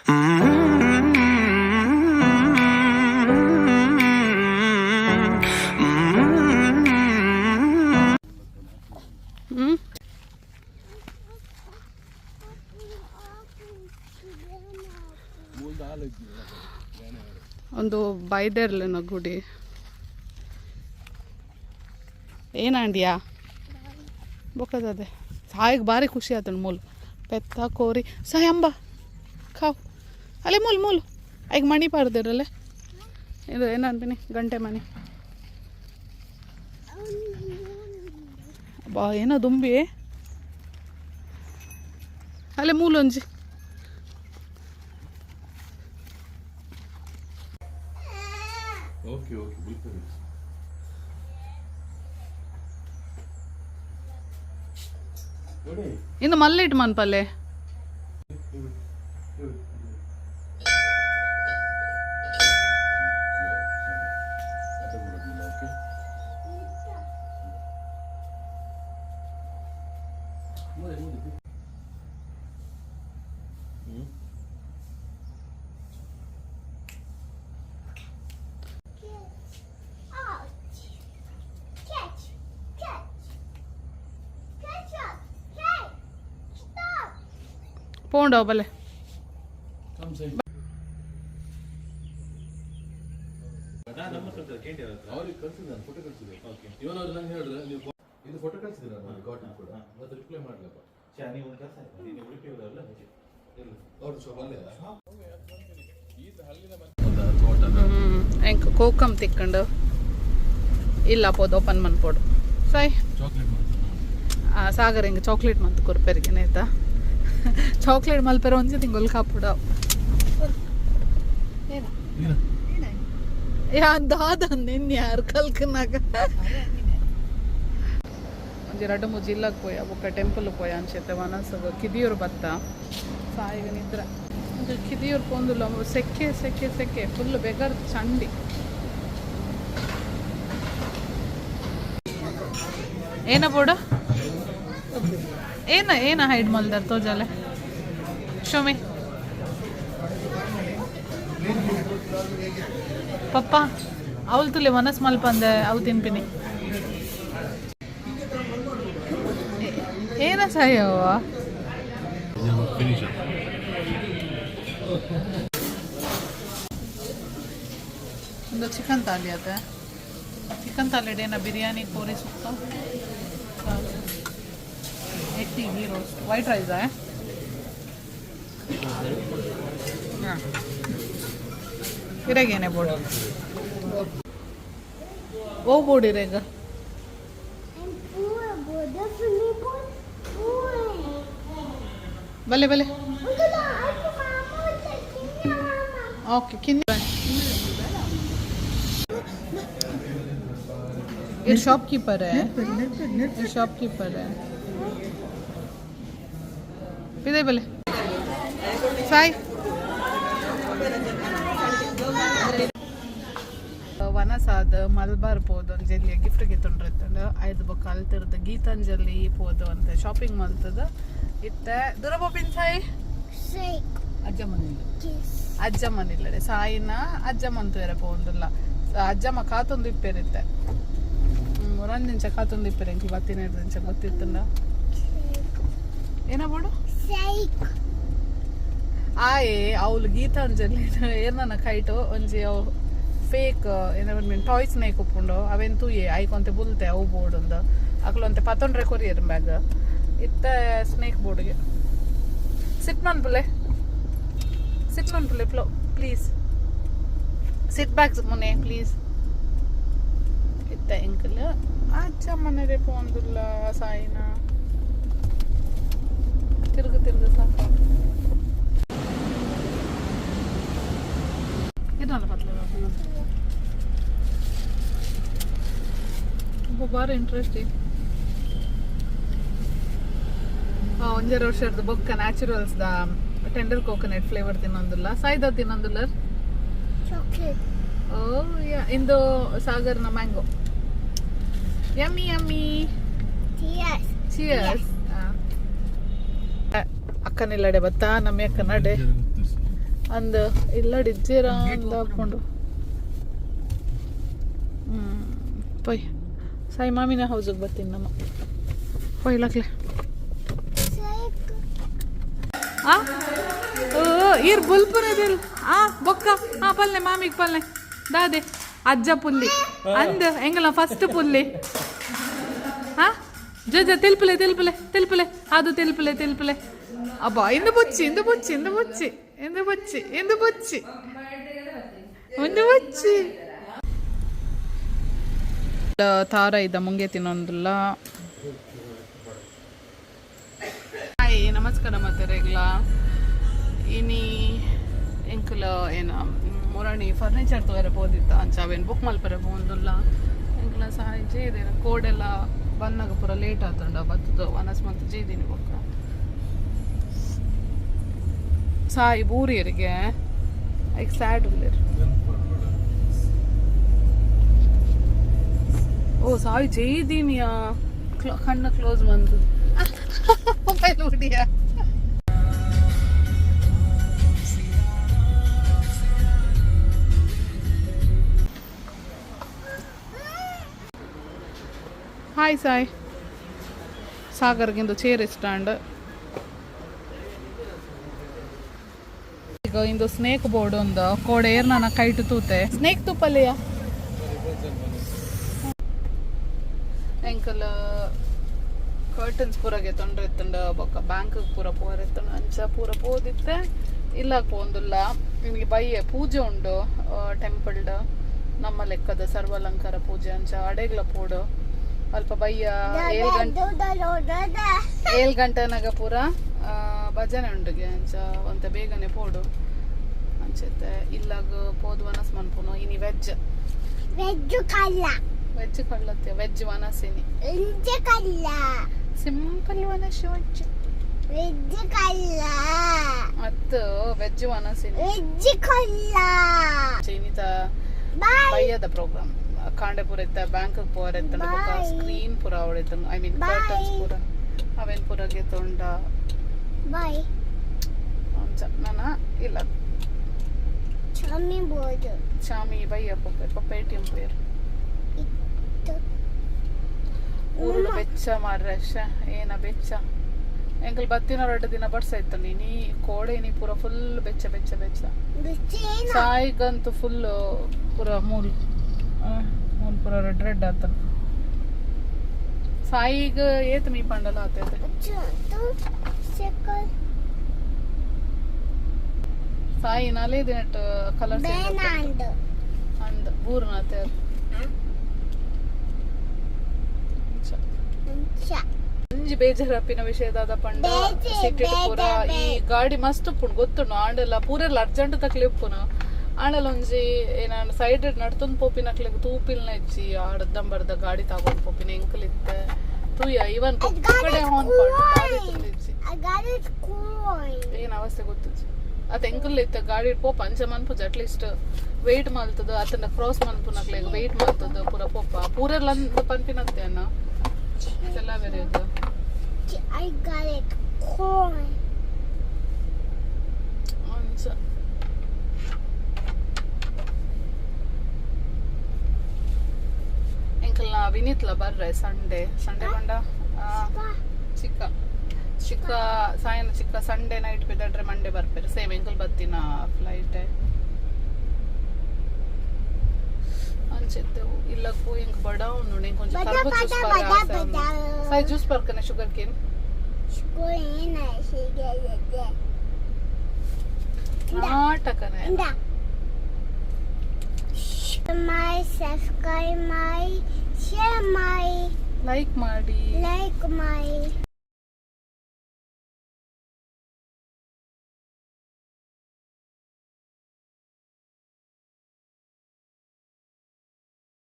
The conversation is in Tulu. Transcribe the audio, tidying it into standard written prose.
ಹ್ಞೂ. ಒಂದು ಬೈದೆರ್ಲೆನ ಗುಡಿ. ಏನಾಂಡಿಯಾ ಬೊಕ್ಕದದೆ ಸಾಯಿಗೆ ಭಾರಿ ಖುಷಿ ಆತಂಡು. ಮೂಲು ಪೆತ್ತ ಕೋರಿ ಸಾಯಿ ಅಂಬ ಖಾವ್. ಅಲ್ಲೇ ಮೂಲು ಮೂಲು ಐಗ ಮಣಿ ಪಾಡ್ದಿರಲ್ಲೇ. ಇದು ಏನಂತೀನಿ, ಗಂಟೆ ಮಣಿ ಬಾ. ಏನೋ ದುಂಬಿ ಅಲ್ಲೇ ಮೂಲೊಂಜಿ. ಓಕೆ ಓಕೆ, ಬುಲ್ಪರಿ. ಇನ್ನು ಮಲ್ಲಿಟ್ ಮನ್ಪಲ್ಲೆ. Okay. Catch! Catch! Catch up! Hey! Stop! ಪೋಂಡವ್ ಬಲ್ಲೆ. ಅವ್ರಿಗೆ ಕಳ್ಸಿದ್ದೆ ನಾನು, ಫೋಟೋ ಕಳ್ಸಿದ್ದೆ. ಇವನ್ ಅವ್ರು ನಂಗೆ ಹೇಳಿದ್ರೆ, ನೀವು ಇದು ಫೋಟೋ ಕಳ್ಸಿದ್ದೀರ ನಾನು ಗಾಟ್ ಕೂಡ ಮತ್ತೆ ರಿಪ್ಲೈ ಮಾಡ್ಲಪ್ಪ. ಅವ್ರು ಸ್ವಲ್ಪ ಅಲ್ಲೇ ತೋಟ. ಎಂಕ್ ಕೋಕಮ್ ತಿಕ್ಕಂಡು ಇಲ್ಲ ಪೋದು ಓಪನ್ ಮನ್ಪೋಡು ಸಾಯ್. ಚಾಕ್ಲೇಟ್. ಆ, ಸಾಗರ್ ಹಿಂಗೆ ಚಾಕ್ಲೇಟ್ ಮಂತ್ ಕೊರ್ಪೆರಿಗೆ ನೇತ. ಚಾಕ್ಲೇಟ್ ಮಲ್ಪೆರ ಒಂಜಿ ತಿಂಗೊಲ್ ಕಾಪುಡ. ಯಾ ದಾದ ನಿನ್ ಯಾರು ಕಲ್ಕನಾಗ. ಒಂಜಿ ರಡ್ಡು ಮೂಜಿ ಇಲ್ಲಗ್ ಪೋಯ, ಬೊಕ್ಕ ಟೆಂಪಲ್ ಪೋಯ ಅನ್ಸತ್ತೆ. ವನಸಗ ಕಿದಿಯೂರು ಬತ್ತ ಸಾಯಿಗ ನಿದ್ರ. ಒಂದು ಕಿದಿಯೂರು ಪೋಂದುಲ್ಲ. ಸೆಕ್ಕೆ ಸೆಕ್ಕೆ ಸೆಕ್ಕೆ, ಫುಲ್ ಬೆಗರ್ ಚಂಡಿ. ಏನ ಬೋಡ? ಏನ ಏನ ಹೈಡ್ ಮಲ್ದಾರ್? ತೋಜಾಲೆ, ಶೋಮಿ ಪಪ್ಪ. ಅವಳು ತುಲೆ ಮನಸ್ ಮಲ್ಪಂದೆ ಅವು ತಿನ್ಪಿನಿ. ಏನ ಸಾಯವ್ವ? ಫಿನಿಶ್. ಒಂದು ಚಿಕನ್ ತಾಲಿ ಅದ. ಚಿಕನ್ ತಾಲಿ ಏನ ಬಿರಿಯಾನಿ, ಕೋರಿ ಸುಕ್ಕ, ಎಟ್ಟಿ, ಗೀ ರೋಸ್ಟ್, ವೈಟ್ ರೈಸ್. ಹಾಂ, ಇರಾಗೇನೆ ಬೋರ್ಡ್ ಓ ಬೋರ್ಡ್ ಇರಾಗ. And poor boy, definitely boy, boy. ಬಲೆ ಬಲೆ. Uncle, mama, mama. Okay, ಕಿನ್ನಿ. ये शॉपकीपर है, ये शॉपकीपर है. पिदे ಬಲೆ ಸಾಯ್. ವನಸಾದ ಮಲ್ಬಾರ್ ಪೋದು ಒಂಜಿ ಗಿಫ್ಟ್ ಗೆತ್ತೊಂಡ್ರಿತ್ತಂಡು. ಐದು ಬೊಕ್ಕ ಅಲ್ತಿರ್ದು ಗೀತಾಂಜಲಿ ಪೋದು ಅಂತ ಶಾಪಿಂಗ್ ಮಲ್ತದ. ಇತ್ತೆ ದೂರ ಪೋಪಿನ್ ಸಾಯಿ? Shake. Kiss. ಅಜ್ಜಮ್ಮನಿಲ್ಲಡೆ. ಸಾಯಿನ ಅಜ್ಜಮ್ಮನ್ ತೂಯರೆ ಪೋವೊಂದುಲ್ಲ. ಅಜ್ಜಮ್ಮ ಕಾತೊಂದು ಇಪ್ಪೆರಿತ್ತೆ. ಒರಂದಿಂಚ ಕಾತೊಂದು ಇಪ್ಪೆರೆ. ಎಂಕ್ಲು ಬತ್ತಿನ ಗೊತ್ತಿತ್ತುಂಡ. ಏನ ಬೋಡು? Shake. ಆಯೆ ಅವ್ಲು ಗೀತಾಂಜಲಿ ಏರ್ನನ ಕೈಟು ಒಂಜಿ ಅವು ಫೇಕ್ ಏನ ಟಾಯ್ಸ್ ನೇಕ್ ಉಪ್ಪುಂಡು. ಅವೇನ್ ತೂಯೆ, ಐಕೊಂತೆ ಬುಲ್ತೆ, ಅವು ಬೋರ್ಡ್ ಒಂದು ಅಕ್ಲು ಅಂತೆ ಪತ್ತೊಂಡ್ರೆ ಕೊರಿಯರ್ ಬ್ಯಾಗ್. ಇತ್ತ ಸ್ನೇಕ್ ಬೋರ್ಡ್ಗೆ ಸಿಟ್ ಮನ್ಪುಲೆ, ಸಿಟ್ ಮನ್ಪುಲೆ. ಪ್ಲೋ ಪ್ಲೀಸ್ ಸಿಟ್ ಬ್ಯಾಕ್ ಮುನೆ, ಪ್ಲೀಸ್. ಇತ್ತ ಎಂಕಲ್ ಅಜ್ಜಮ್ಮನರೆ ಪೋಂದುಲ್ಲ. ಸಾಯಿನ ತಿರುಗು ತಿರುಗು ಸಾಕು. ಇದಲ್ಲ ಪತ್ಲೆ ಬಾರಿ ಇಂಟ್ರೆಸ್ಟಿಂಗ್. ಒಂಜರೆ ವರ್ಷದ ಬೊಕ್ಕ Naturals the tender coconut flavour ತಿನ್ನೊಂದಿಲ್ಲ. ಸಾಯ್ದ ತಿನ್ನೊಂದಿಲ್ಲ. Chocolate. ಓ ಯಾ, ಇಂದು ಸಾಗರ್ನ mango. Yummy yummy. Yes. Cheers. ಅಕ್ಕನಿಲ್ಲಡೆ ಬತ್ತಾ ನಮ್ಮ ಅಕ್ಕನಡೆ. ಅಂದ್ ಇಲ್ಲ ಇಜ್ಜೇರ ಅಂದ್ ಹಾಕೊಂಡು. ಪೊಯ್ ಸಾಯಿ, ಮಾಮಿನ ಹೌಸಿಗೆ ಬರ್ತೀನಿ ನಮ್ಮ. ಪೊಯ್ ಲಕ್ಲೆ. Shake. ಆ ಓ ಈರ್ ಬುಲ್ಪುನದಿಲ್. ಆ ಬೊಕ್ಕ ಆ ಪಲ್ಲೆ ಮಾಮಿಗೆ ಪಲ್ಲೆ ದಾದೆ ಅಜ್ಜ ಪುಲ್ಲಿ ಅಂದ್ ಎಂಗಲ ಫಸ್ಟ್ ಪುಲ್ಲಿ. ಆ ಜ ಜ ತಿಲ್ಪಲೆ ತಿಲ್ಪಲೆ ತಿಲ್ಪಲೆ ಅದು ತಿಲ್ಪಲೆ ತಿಲ್ಪಲೆ. ಅಬ್ಬಾ, ಇಂದು ಬುಚ್ಚಿ, ಇಂದು ಬುಚ್ಚಿ, ಇಂದು ಬುಚ್ಚಿ, ಇಂದು ಬುಚ್ಚಿ, ಇಂದು ಬುಚ್ಚಿ, ಇಂದು ಬುಚ್ಚಿ. ತಾರ ಇದ್ದ ಮುಂಗೆ ತಿನ್ನೊಂದಿಲ್ಲ. ಹಾಯ್, ನಮಸ್ಕಾರ. ಮತ್ತೆ ರೇಗ್ಲಾ ಇನಿ ಎಂಕುಲ ಏನ ಮುರಣಿ ಫರ್ನಿಚರ್ ತೋರೆ ಪೋದಿತ್ತ. ಅಂಚ ಅವೇನು ಬುಕ್ ಮಲ್ಪರೆ ಪೋಂದುಲ್ಲ. ಎಂಕುಲ ಸಹಾಯ ಜೇದೇನ ಕೋಡೆಲ್ಲ ಬನ್ನಾಗ ಪೂರ ಲೇಟ್ ಆತುಂಡ. ಬತ್ತದ ವನಸ್ ಮತ್ತು ಜೇದಿನಿ. ಬೊಕ್ಕ ಸಾಯಿ ಬೂರಿಯರಿಗೆ ಐಕ್ ಸ್ಯಾಡ್ ಉಲ್ಲೇರು. ಓ ಸಾಯಿ, ಜೇದಿನಿಯಾ? ಕಣ್ಣು ಕ್ಲೋಸ್ ಬಂತು ಮೊಬೈಲ್ ಹುಡಿಯ. ಹಾಯ್ ಸಾಯ್. ಸಾಗರ್ಗಿಂದು ಚೇರ್ ಸ್ಟ್ಯಾಂಡ್. ಈಗ ಇಂದು ಸ್ನೇಕ್ ಬೋರ್ಡ್ ಒಂದು ಕೋಡೆ ಏರ್ ನನ್ನ ಕೈಟು ತೂತೆ. ಸ್ನೇಕ್ ತೂಪಲ್ಲಿಯ ಎಂಕಲ್ ಕರ್ಟನ್ಸ್ ಪೂರಗೆ ತೊಂದ್ರೆ ಇತ್ತಂಡ. ಬೊಕ್ಕ ಬ್ಯಾಂಕ್ ಪೂರ ಪೋರೆ ಇತ್ತಂಡ. ಅಂಚ ಪೂರ ಪೋದಿತ್ತೆ. ಇಲ್ಲ ಪೋಂದುಲ್ಲ. ನಿಮಗೆ ಬಯ್ಯೆ ಪೂಜೆ ಉಂಡು ಟೆಂಪಲ್ಡ್, ನಮ್ಮ ಲೆಕ್ಕದ ಸರ್ವಾಲಂಕಾರ ಪೂಜೆ. ಅಂಚ ಅಡೆಗ್ಲ ಪೋಡು. ಅಲ್ಪ ಬಯ್ಯ 7 ಗಂಟೆ Da da da da. 7 ಗಂಟೆನಾಗ ಪೂರ ಭಜನೆ ಉಂಡುಗೆ. ಅಂಚ ಒಂತೆ ಬೇಗನೆ ಪೋಡು ಅಂಚೆತ್ತೆ. ಇಲ್ಲಾಗ ಪೋದು ವನಸ್ ಮನ್ಪುನು. ಇನಿ ವೆಜ್. Veg ಕಲ್ಲ. Veg ಕಳ್ಳತ್ತೆ, veg ವನಸಿನಿ. ಇಂಚ ಕಲ್ಲ. ಸಿಂಪಲ್ ವನಸ್ ವೆಜ್. ವೆಜ್ ಕಲ್ಲ. ಮತ್ತು ವೆಜ್ ವನಸಿನಿ. ವೆಜ್ ಕಲ್ಲ. ಚೈನಿತ ಬಾಯ್. ಬಯ್ಯದ ಪ್ರೋಗ್ರಾಮ್. ಕಾಂಡೆ ಪೂರ ಇತ್ತ ಬ್ಯಾಂಕ್ ಪೋರ ಇತ್ತಂಡ. ಬೊಕ್ಕ Bye. Screen ಪೂರ ಅವಳಿತ್ತು, I mean Bye. Curtains ಪೂರ ಅವೇನ್ ಪೂರಗೆ ತೊಂಡ. ಬಾಯ್. ಅಂಚ ನಾನ ಇಲ್ಲ. ಚಮ್ಮಿ ಬೋದು. ಚಾಮಿ ಬಯ್ಯ ಪೊಪ್ಪೆ ಪೊಪ್ಪೆ ಎ ಟಿ ಎಂ ಪೋಯರ್. ಇತ್ತು. ಊರುಡು ಬೆಚ್ಚ ಮಾರ್ರೆ. ಶ ಏನ ಬೆಚ್ಚ! ಎಂಕಲ್ ಬತ್ತಿನ 2 ದಿನ ಬರ್ಸ ಇತ್ತು. ನೀ ಕೋಡೆ ನೀ ಪೂರ ಫುಲ್ ಬೆಚ್ಚ ಬೆಚ್ಚ ಬೆಚ್ಚ. ಬಿಚ್ಚೇನ? ಸಾಯಿಗಂತೂ ಫುಲ್ ಪೂರ ಮೂಲ್ ಮೂಲ್ ಪೂರ ರೆಡ್ ರೆಡ್ ಆತ. ಸಾಯಿಗ್ ಏತ್ ಮೀ ಪಂಡಲ ಆತೈತೆ. ಚುತು ಸೆಕಲ್. ಸಾಯಿ ನಾಲೇ ದಿನಟ್ ಕಲರ್. ಬೇನಾಂಡು. ಅಂದ್ ಬೂರ್ನಾತೆ. ಅಂಚ. ಒಂಜಿ ಬೇಜಾರಪ್ಪಿನ ವಿಷಯದಾದ ಪಂಡ ಬೇಜೆ, ಸಿಟಿ ಪೂರ ಬೇಜೆ. ಈ ಗಾಡಿ ಮಸ್ತ್ ಉಪ್ಪುಂಡು ಗೊತ್ತುಂಡು. ಆಂಡಲ ಪೂರೆಲ್ಲ ಅರ್ಜೆಂಟ್ ತಕ್ಲಿ ಉಪ್ಪುನು. ಆಂಡಲ ಒಂಜಿ ಏನ ಸೈಡ್ ನಡ್ತೊಂದು ಪೋಪಿನಕ್ಲೆಗ್ ತೂಪಿಲ್ನ ಇಜ್ಜಿ. ಅರ್ಧಂಬರ್ಧ ಗಾಡಿ ತಗೊಂಡು ಪೋಪಿನ ಎಂಕಲ್ ಇತ್ತೆ ತೂಯ ಇವನ್ ಕಡೆ ಹಾರ್ನ್ ಇಜ್ಜಿ. I got it coin. ಏನ್ ಅವಸ್ಥೆ ಗೊತ್ತಿಜ್ಜಿ. ಅತ್ ಎಂಕಲ್ ಇತ್ತ ಗಾಡಿ ಪೋಪ ಅಂಚ ಮನ್ಪುಜ. ಅಟ್ಲೀಸ್ಟ್ ವೆಯ್ಟ್ ಮಲ್ತದ ಅತನ ಕ್ರಾಸ್ ಮನ್ಪುನಕ್ಲೆಗ್ ವೆಯ್ಟ್ ಮಲ್ತದ ಪೂರ ಪೋಪ. ಪೂರೆಲ್ಲ ಪನ್ಪಿನತ್ತೆ ಅನ್ನ ಎಲ್ಲ ಬೇರೆ ಇದು. I got it coin. ಅಂಚ ಎಂಕಲ್ನ ವಿನೀತ್ಲ ಬರ್ರೆ ಸಂಡೇ. ಸಂಡೇ ಬಂಡ ಚಿಕ್ಕ ಚಿಕ್ಕ ಸಾಯನ ಚಿಕ್ಕ ಸಂಡೇ ನೈಟ್ ಬಿದ್ದಡ್ರೆ ಮಂಡೇ ಬರ್ಪೇರು. ಸೇಮ್ ಎಂಕಲ್ ಬತ್ತಿನ ಫ್ಲೈಟ್ ಅಂಚೆತ್ತೆವು. ಇಲ್ಲಕ್ಕೂ ಎಂಕ್ ಬಡ ಉಂಡು. ಎಂಕ್ ಒಂಜಿ ಬಡ ಕರ್ಬು ಬಡ ಜ್ಯೂಸ್ ಬಡ ಪರ ಆಸೆ ಬಡ. ಉಂಡು. ಸಾಯಿ, ಜ್ಯೂಸ್ ಪರ್ಕನೆ ಶುಗರ್ ಕೇನ್. Coin ಹೀಗೆ ಇದೆ. ನಾಟಕನೇ. ಇಂದ. My subscribe my share my like ಮಾಡಿ. Like my.